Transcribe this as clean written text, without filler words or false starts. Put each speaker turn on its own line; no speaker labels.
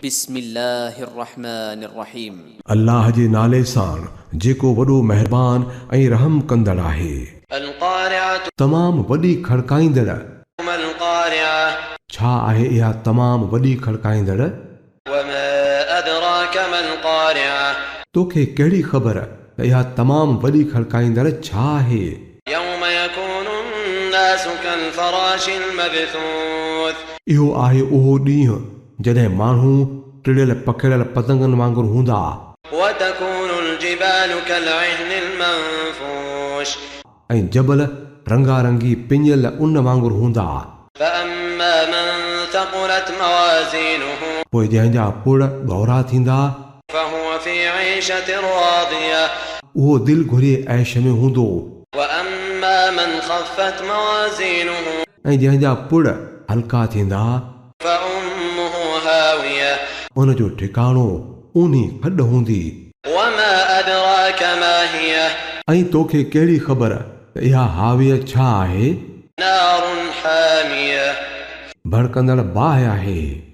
بسم الله الرحمٰن الرحيم.
الله جي نالي ساڻ جيڪو وڏو مهربان ۽ رحم ڪندڙ آهي.
القارعة.
تمام وڏي کڙڪائيندڙ.
ما القارعة.
ڇا آهي اها تمام وڏي کڙڪائيندڙ؟
وما ادراڪ ما القارعة.
توکي ڪهڙي خبر ته اها تمام وڏي کڙڪائيندڙ ڇا آهي؟
يوم يڪون الناس ڪالفراش المبثوث.
اهو آهي اهو ڏينهن جڏهن ماڻهو ٽڙيل پکڙيل پتنگن وانگر هوندا.
وتڪون الجبال ڪالعهن المنفوش.
۽ جبل رنگا رنگي پڃيل ان وانگر هوندا.
فاما من ثقلت موازينه.
پوء جنهن جا پڙ ڳورا ٿيندا.
فهو في عيشة راضية.
اهو دل گهرئي عيش ۾ هوندو.
واما من خفت موازينه.
۽ جنهن جا پڙ هلڪا ٿيندا.
فامه هاويه.
ان جو ٺڪاڻو اونهي کڏ هوندي.
وما ادراڪ ما هيه.
۽ توکي ڪهڙي خبر ته اها هاويه ڇا آهي؟
نار حاميه.
ڀڙڪندڙ باهه آهي.